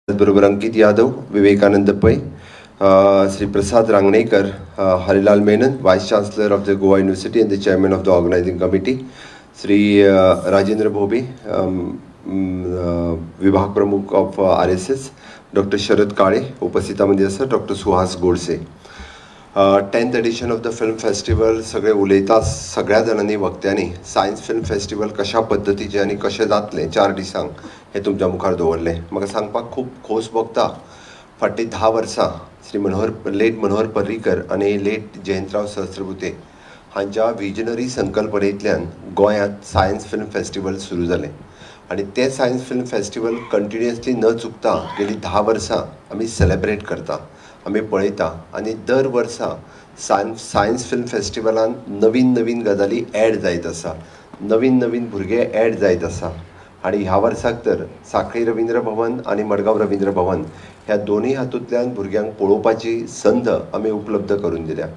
बरोबर Ankit Yadav, Vivekananda Pai, Shri Prasad Rangnekar, Harilal Menon, vice chancellor of the Goa University and the chairman of the organising committee, Shri Rajendra Bhobe, विभाग प्रमुख of RSS, doctor Sharad Kale उपस्थितामध्ये आसा, doctor Suhas Godse. 10th edition of the film festival सगळे उलयता सगळ्या जाणांनी वक्त्यांनी science film festival कशा पद्दतीचें आनी कशें जातलें 4 दिसांक हें तुमच्या मुखार दवरलें. म्हाका सांगपाक खूब खोस भोगता, फाटलीं 10 वर्सां श्री लेट मनोहर पर्रीकर आनी लेट जयंतराव सहस्रबुते हांच्या विजनरी संकल्पनेंतल्यान गोंयांत सायन्स फिल्म फेस्टिवल सुरू जालें आनी तें सायन्स फिल्म फेस्टिवल कंटिन्युअसली न चुकता गेलीं 10 वर्सां आमी सेलेब्रेट करता, आमी पळयता आनी दर वर्सा सायन्स फिल्म फेस्टिवलान नवीन नवीन गजाली एड जायत आसा, नवीन नवीन भुरगे एड जायत आसा. आनी ह्या वर्साक तर साखळी रवींद्र भवन आनी मडगांव रवींद्र भवन ह्या दोनूय हातूंतल्यान भुरग्यांक पळोवपाची संद आमी उपलब्ध करून दिल्या.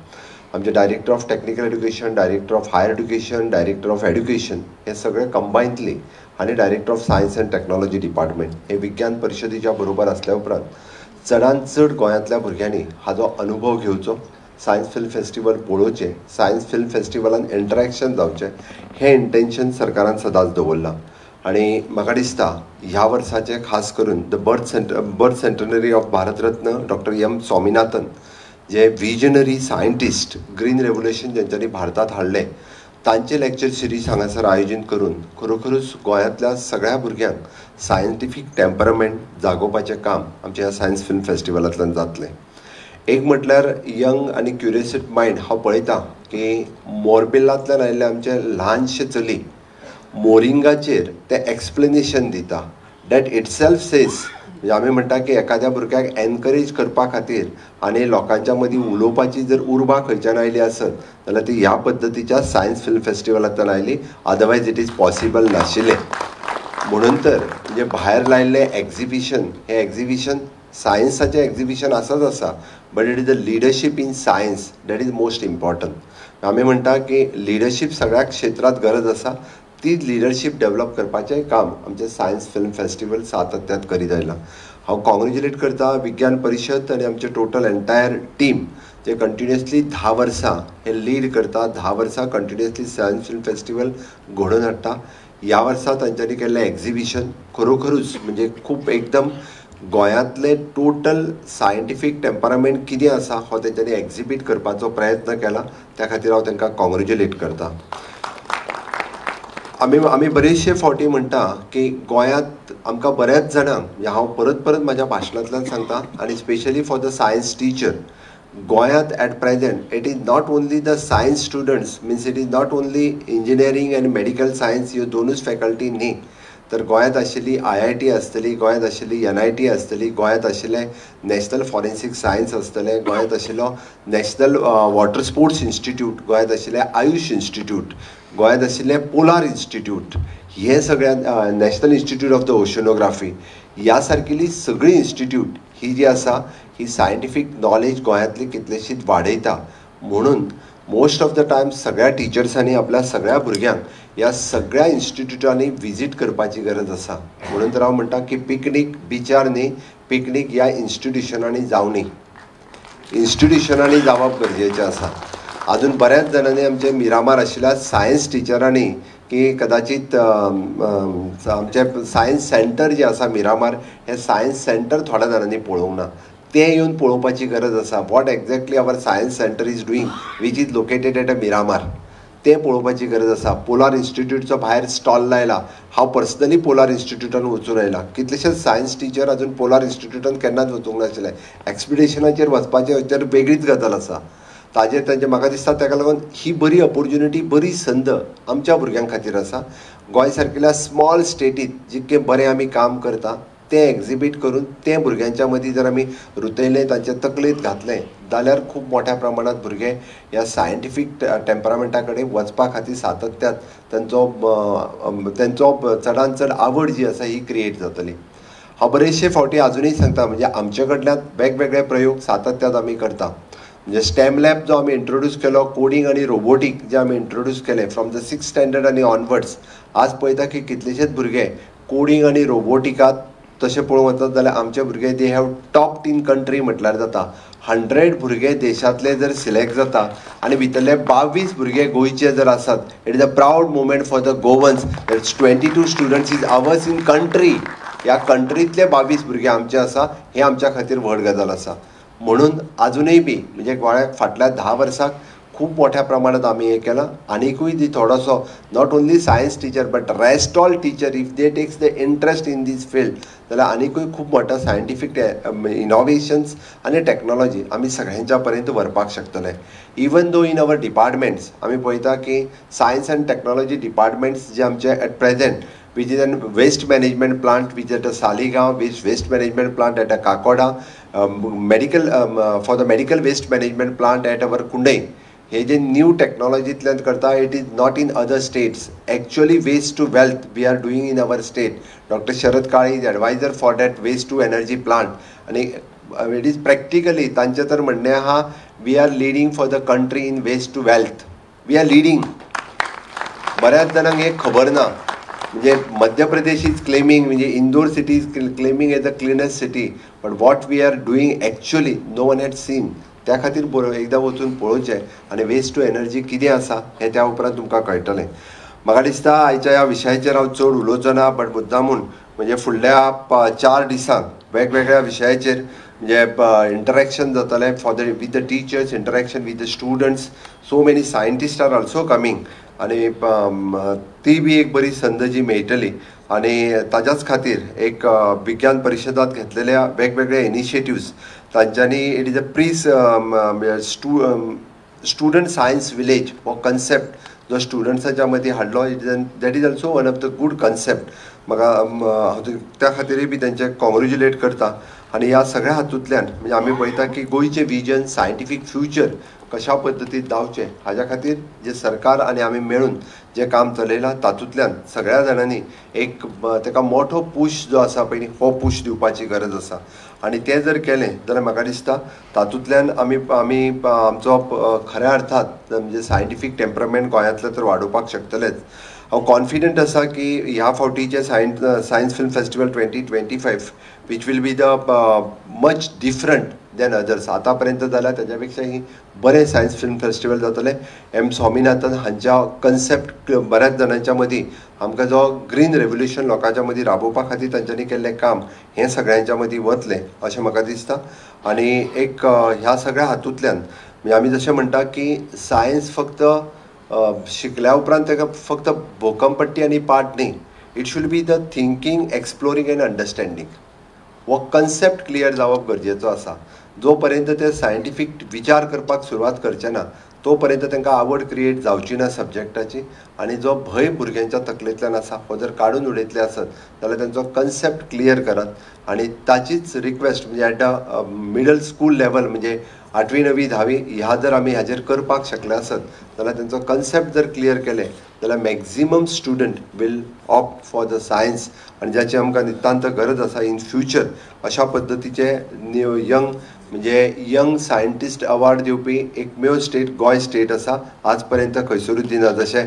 आमचे director of technical education, director of higher education, director of education हे सगळे कंबायन्डली आनी director of science and technology department हे विज्ञान परिशदेच्या बरोबर आसल्या उपरांत चडान चड गोंयांतल्या भुरग्यांनी हाजो अनुभव घेवचो, सायन्स फिल्म फेस्टिवल पळोवचें, सायन्स फिल्म फेस्टिवलान इंटरेक्शन जावचें हें इंटेन्शन सरकारान सदांच दवरलां. आनी म्हाका दिसता ह्या वर्साचें खास करून the birth centenary of Bharat Ratna doctor M Swaminathan J visionary scientist green revolution जेंच्यांनी भारतांत हाडलें तांचे लेक्चर सिरीज हांगासर आयोजीत करून खरोखरूच गोंयांतल्या सगळ्या भुरग्यांक सायंटिफीक टेम्परमेंट जागोवपाचें काम आमच्या ह्या सायन्स फिल्म फेस्टिवलांतल्यान जातलें. एक म्हटल्यार यंग आनी क्युरियसीट मायंड हांव पळयतां की मोरबिल्लांतल्यान आयिल्लें आमचें ल्हानशें चली मोरिंगाचेर तें एक्सप्लेनेशन दिता, that itself says. म्हणजे आमी म्हणटा की एखाद्या भुरग्याक एनकरेज करपा खातीर आनी लोकांच्या मदीं उलोवपाची जर उर्बा खंयच्यान आयली आसत जाल्यार ती ह्या पद्दतीच्या सायन्स फिल्म फेस्टिवलांतल्यान आयली, अदरवायज it is possible नाशिल्लें. म्हणून तर म्हणजे भायर लायिल्लें एग्जिबिशन हें एग्जिबिशन सायन्साचें एग्जिबिशन आसाच आसा, but it is the leadership in science that is most important. आमी म्हणटा की लिडरशीप सगळ्या क्षेत्रांत गरज आसा, ती लिडरशीप डेवलप करपाचें काम आमचें सायन्स फिल्म फेस्टिवल सातत्यात करीत आयलां. हांव कॉंग्रेच्युलेट करता विज्ञान परिशद आनी आमचें टोटल एंटायर टीम जे कंटिन्युअसली 10 वर्सां हें लीड करता, 10 वर्सां कंटिन्युअसली सायन्स फिल्म फेस्टिवल घडोवन हाडटा. ह्या वर्सा तांच्यांनी केल्लें एग्जिबिशन खरोखरूच म्हणजे खूब एकदम गोंयांतलें टोटल सायंटिफीक टेम्परामेंट कितें आसा हो तेंच्यांनी एग्जिबीट करपाचो प्रयत्न केला, त्या खातीर हांव तांकां कॉंग्रेच्युलेट करता. आमी बरेचशे फावटी म्हणटा की गोंयांत आमकां बऱ्याच जाणांक, म्हणजे हांव परत परत म्हाज्या भाशणांतल्यान सांगता आनी specially for the science teacher, गोंयांत at present it is not only the science students, means it is not only engineering and medical science ह्यो दोनूच फॅकल्टी न्ही, तर गोंयांत आशिल्ली IIT आसतली, गोंयांत आशिल्ली NIT आसतली, गोंयांत आशिल्लें नॅशनल फॉरेन्सीक सायन्स आसतलें, गोंयांत आशिल्लो नॅशनल वॉटर स्पोर्ट्स इन्स्टिट्यूट, गोंयांत आशिल्लें आयुश इन्स्टिट्यूट, गोंयांत आशिल्लें पोलार इन्स्टिट्यूट, हे सगळ्या national institute of the oceanography ह्या सारकेली सगळीं इन्स्टिट्यूट ही जी आसा ही सायंटिफीक नॉलेज गोंयांतली कितलेशीच वाडयता. म्हणून मोस्ट ऑफ the time सगळ्या टिचर्सांनी आपल्या सगळ्या भुरग्यांक ह्या सगळ्या इन्स्टिट्यूटांनी विजीट करपाची गरज आसा. म्हणून तर हांव म्हणटा की पिकनीक बिचार न्ही, पिकनीक ह्या इन्स्टिट्युशनांनी जावनी, इन्स्टिट्युशनांनी जावप गरजेचें आसा. अजून बऱ्याच जाणांनी आमचे मिरामार आशिल्ल्या सायन्स टिचरांनी की कदाचीत आमचें सायन्स सेंटर जें आसा मिरामार हें सायन्स सेंटर थोड्या जाणांनी पळोवंक ना, तें येवन पळोवपाची गरज आसा. What exactly our science centre is doing which is located at a Miramar तें पळोवपाची गरज आसा. पोलार इन्स्टिट्यूटचो भायर स्टॉल लायला, हांव पर्सनली पोलार इन्स्टिट्यूटान वचून आयलां, कितलेशेच सायन्स टिचर अजून पोलार इन्स्टिट्यूटान केन्नाच वचूंक नाशिल्ले. एक्सपिडिशनाचेर वचपाचें तर वेगळीच गजाल आसा, ताजेर तांचे म्हाका दिसता ताका लागून ही बरी ऑपोर्च्युनिटी, बरी संद आमच्या भुरग्यां खातीर आसा. गोंय सारकेल्या स्मॉल स्टेटीत जितकें बरें आमी काम करता तें एग्जिबीट करून तें भुरग्यांच्या मदीं जर आमी रुतयलें, तांच्या तकलेंत घातलें जाल्यार खूब मोठ्या प्रमाणांत भुरगे ह्या सायंटिफीक टेम्परामेंटा कडेन वचपा खातीर सातत्यात तांचो चडान चड आवड जी आसा ही क्रिएट जातली. हांव बरेचशे फावटी आजुनूय सांगता, म्हणजे आमचे कडल्यान वेगवेगळे प्रयोग सातत्यात आमी करता. म्हणजे स्टेम लॅब जो आमी इंट्रोड्यूस केलो, कोडींग आनी रोबोटीक जे आमी इंट्रोड्यूस केले फ्रॉम the 6th standard आनी ऑनवर्ड्स, आज पळयता की कितलेशेच भुरगे कोडींग आनी रोबोटिकात तशें पळोवंक वचत जाल्यार आमचे भुरगे they have top in country म्हटल्यार जाता. 100 भुरगे देशांतले जर सिलेक्ट जाता आनी भितरले 22 भुरगे गोंयचे जर आसात, it is a proud moment for the Goans. It's 22 students is ours in country. ह्या कंट्रींतले 22 भुरगे आमचे आसा, हें आमच्या खातीर व्हड गजाल आसा. म्हणून आजुनूय बी म्हणजे गोंयाक फाटल्या 10 वर्साक खूब मोठ्या प्रमाणात आमी हें केलां. आनिकूय ती थोडोसो not only science teacher but rest all teacher if they takes the interest in this field जाल्यार आनिकूय खूब मोठो सायंटिफीक इनोवेशन्स आनी टॅक्नोलॉजी आमी सगळ्यांच्या पर्यंत व्हरपाक शकतले. Even though in our departments आमी पळयता की सायन्स आनी टॅक्नोलॉजी डिपार्टमेंट्स जे आमचे at present which is an waste management plant which at a Saligao, waste management plant at a Kakoda, medical for the medical waste management plant at our Kundai, hey J new टॅक्नॉलॉजींतल्यान करता, it is not in other states. Actually waste to wealth we are doing in our state. Doctor Sharad Kale is adviser for that waste to energy plant आनी it is practically तांचें तर म्हणणें आहा, we are leading for the country in waste to wealth, we are leading. बऱ्याच जाणांक हें खबर ना. म्हणजे मध्य प्रदेश is claiming, म्हणजे Indore city is claiming as the cleanest city, but what we are doing actually no one had seen. त्या खातीर एकदां वचून पळोवचें आनी वेस्ट टू एनर्जी कितें आसा हें त्या उपरांत तुमकां कळटलें. म्हाका दिसता आयच्या ह्या विशयाचेर हांव चड उलोवचो ना, बट मुद्दामून म्हणजे फुडल्या 4 दिसांक वेगवेगळ्या विशयाचेर म्हणजे इंटरेक्शन जातलें for the with the teachers, interaction with the students. So many scientist are also coming आनी ती बी एक बरी संद जी मेळटली. आनी ताज्याच खातीर एक विज्ञान परिशदांत घेतलेल्या वेगवेगळे इनिशिएटिव्स तांच्यांनी it is a pre student science village हो कन्सेप्ट जो स्टुडंट्साच्या मदीं हाडलो, it is that is also one of the good concept. म्हाका हांव त्या खातीरय बी तांचें कॉंग्रेच्युलेट करता. आनी ह्या सगळ्या हातूंतल्यान म्हणजे आमी पळयता की गोंयचें विजन सायंटिफीक फ्युचर कशा पद्दतीन जावचें हाज्या खातीर जें सरकार आनी आमी मेळून जें काम चलयलां तातूंतल्यान सगळ्या जाणांनी एक ताका मोठो पूश जो आसा पळय हो पूश दिवपाची गरज आसा. आनी तें जर केलें जाल्यार म्हाका दिसता तातूंतल्यान आमी आमी आमचो खऱ्या अर्थात म्हणजे सायंटिफीक टेम्परमेंट गोंयांतलें तर वाडोवपाक शकतलेच. हांव कॉन्फिडंट आसा की ह्या फावटीचें science film festival 2025 which will be the much different than others. आतां पर्यंत जाल्यार ताज्या पेक्षाय बरें सायन्स फिल्म फेस्टिवल जातलें. एम स्वामीनाथन हांच्या कन्सेप्ट बऱ्याच जाणांच्या मदीं आमकां जो ग्रीन रेवोल्युशन लोकांच्या मदीं राबोवपा खातीर तांच्यांनी केल्लें काम हें सगळ्यांच्या मदीं वतलें अशें म्हाका दिसता. आनी एक ह्या सगळ्या हातूंतल्यान म्हणजे आमी जशें म्हणटा की सायन्स फक्त शिकल्या उपरांत ताका फक्त भोकमपट्टी आनी पाठ न्ही, it should be the thinking, exploring and understanding. हो कन्सेप्ट क्लियर जावप गरजेचो आसा. जो पर्यंत ते सायंटिफीक विचार करपाक सुरवात करचे ना तो पर्यंत तांकां आवड क्रिएट जावची ना सब्जेक्टाची. आनी जो भंय भुरग्यांच्या तकलेंतल्यान आसा हो जर काडून उडयतले आसत जाल्यार तांचो कन्सेप्ट क्लियर करात. आनी ताचीच रिक्वेस्ट म्हणजे at the middle school level म्हणजे 8वी 9वी 10वी ह्या जर आमी हाजेर करपाक शकले आसत जाल्यार तांचो कन्सेप्ट जर क्लियर केले जाल्यार maximum student will opt for the science आनी जाची आमकां नितांत गरज आसा इन फ्युचर. अशा पद्दतीचे यंग म्हणजे यंग सायंटिस्ट अवॉर्ड दिवपी एकमेव स्टेट गोंय स्टेट आसा. आज पर्यंत खंयसरूच दिना. जशें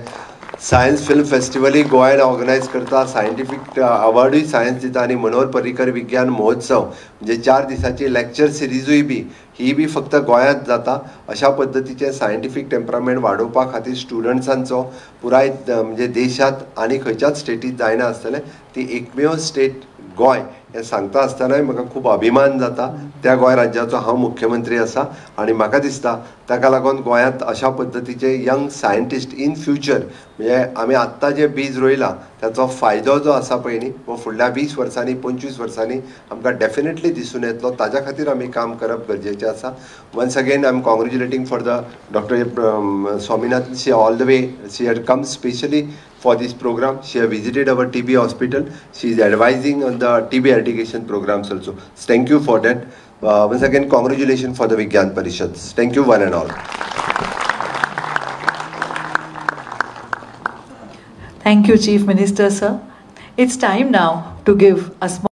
सायन्स फिल्म फेस्टिवलूय गोंयान ऑर्गनायज करता, सायंटिफीक अवॉर्डूय सायन्स दिता आनी मनोहर पर्रीकर विज्ञान महोत्सव म्हणजे 4 दिसांची लेक्चर सिरिजूय बी ही बी फक्त गोंयांत जाता. अशा पद्दतीचें सायंटिफीक टेम्परामेंट वाडोवपा खातीर स्टुडंट्सांचो पुराय म्हणजे देशांत आनी खंयच्याच स्टेटींत जायना आसतलें, ती एकमेव स्टेट गोंय हें सांगता आसतनाय म्हाका खूब अभिमान जाता. त्या गोंय राज्याचो हांव मुख्यमंत्री आसा आनी म्हाका दिसता ताका लागून गोंयांत अशा पद्दतीचे यंग सायंटिस्ट इन फ्युचर म्हणजे आमी आत्तां जें बीज रोयलां ताचो फायदो जो आसा पळय न्ही हो फुडल्या 20 वर्सांनी 25 वर्सांनी आमकां डेफिनेटली दिसून येतलो. ताज्या खातीर आमी काम करप गरजेचें आसा. Once again I am congratulating for the doctor Swaminathan. She all the way she had come specially for this program. She has visited our TB hospital. She is advising on the TB eradication programs also. Thank you for that. Once again, congratulations for the Vigyan Parishad. Thank you one and all. Thank you, Chief Minister, sir. It's time now to give a small